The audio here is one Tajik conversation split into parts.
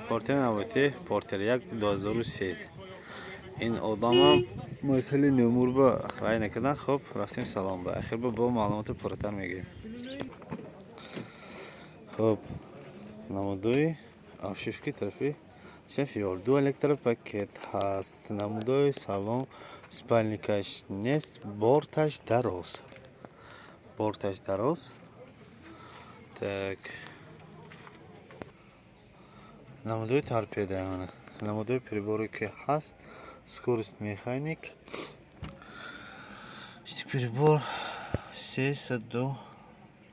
Портер навбати Портер як 2003. Ин одамам масъали нумурба вай накардан. Хуб, рафтем салон ба. Ахир бо маълумоти пурратар мегирем. Хуб, намудои обшивки тарафи шеф ду электропакет ҳаст. Намудои салон, спальникаш нест, борташ дароз. Борташ дароз. Так. Намудои торпеда мана. Намудои приборе ки ҳаст, скорость, механик. Прибор 371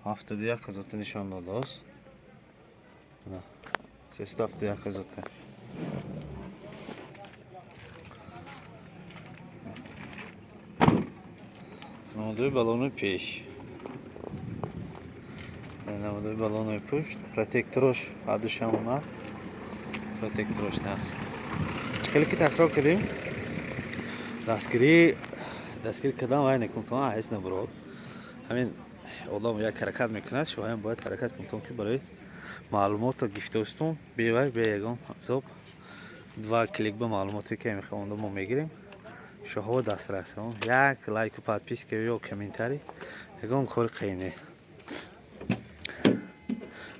ҳазорта нишон додааст. 371 ҳазорта. Намудои баллони пеш. Намудои баллони пушт, протекторош ҳардушамон аст. Протекторош нест. Хеле ки такрор кардем, дастгирӣ кардан вай накунтон, ҳайс набурод. Ҳамин одам як ҳаракат мекунад, шумоям бояд ҳаракат кунтон, ки барои маълумотро гифтостон бевай, бе ягон азоб, два клик ба маълумоте ки мехоҳонда мо мегирем, шоҳо дастрас. Як лайку, подписка ё комментарий ягон кори қайне.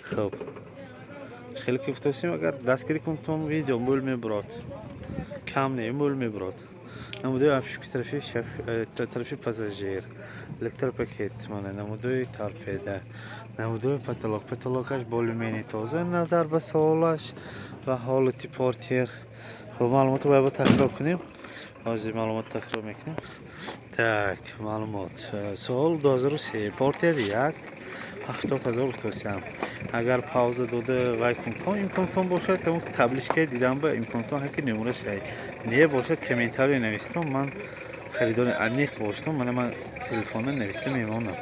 Хуб, хеле ки гуфтосем, агар дастгирӣ кунтон, видео мӯл мебурод, кам не, мӯл мебурод. Намудои обшивки тарафи шеф, тарафи пассажир, электропакет, мана намудои торпеда, намудои потолок. Потолокаш более-менее тоза назар ба солаш ва ҳолати Портер. Хуб, маълумотро бояд такрор кунем. Ҳозир маълумот такрор мекунем. Так, маълумот. Сол 2003, Портер як, 70 000 гуфтосиям. Агар пауза дода вай кунтон, имконтон бошад, тамон табличкаи дидам ба имконтон ҳаки нумераш ай. Не бошад, комментарий навистон, ман харидори аниқ боштам, мана ман телефонро нависта мемонам.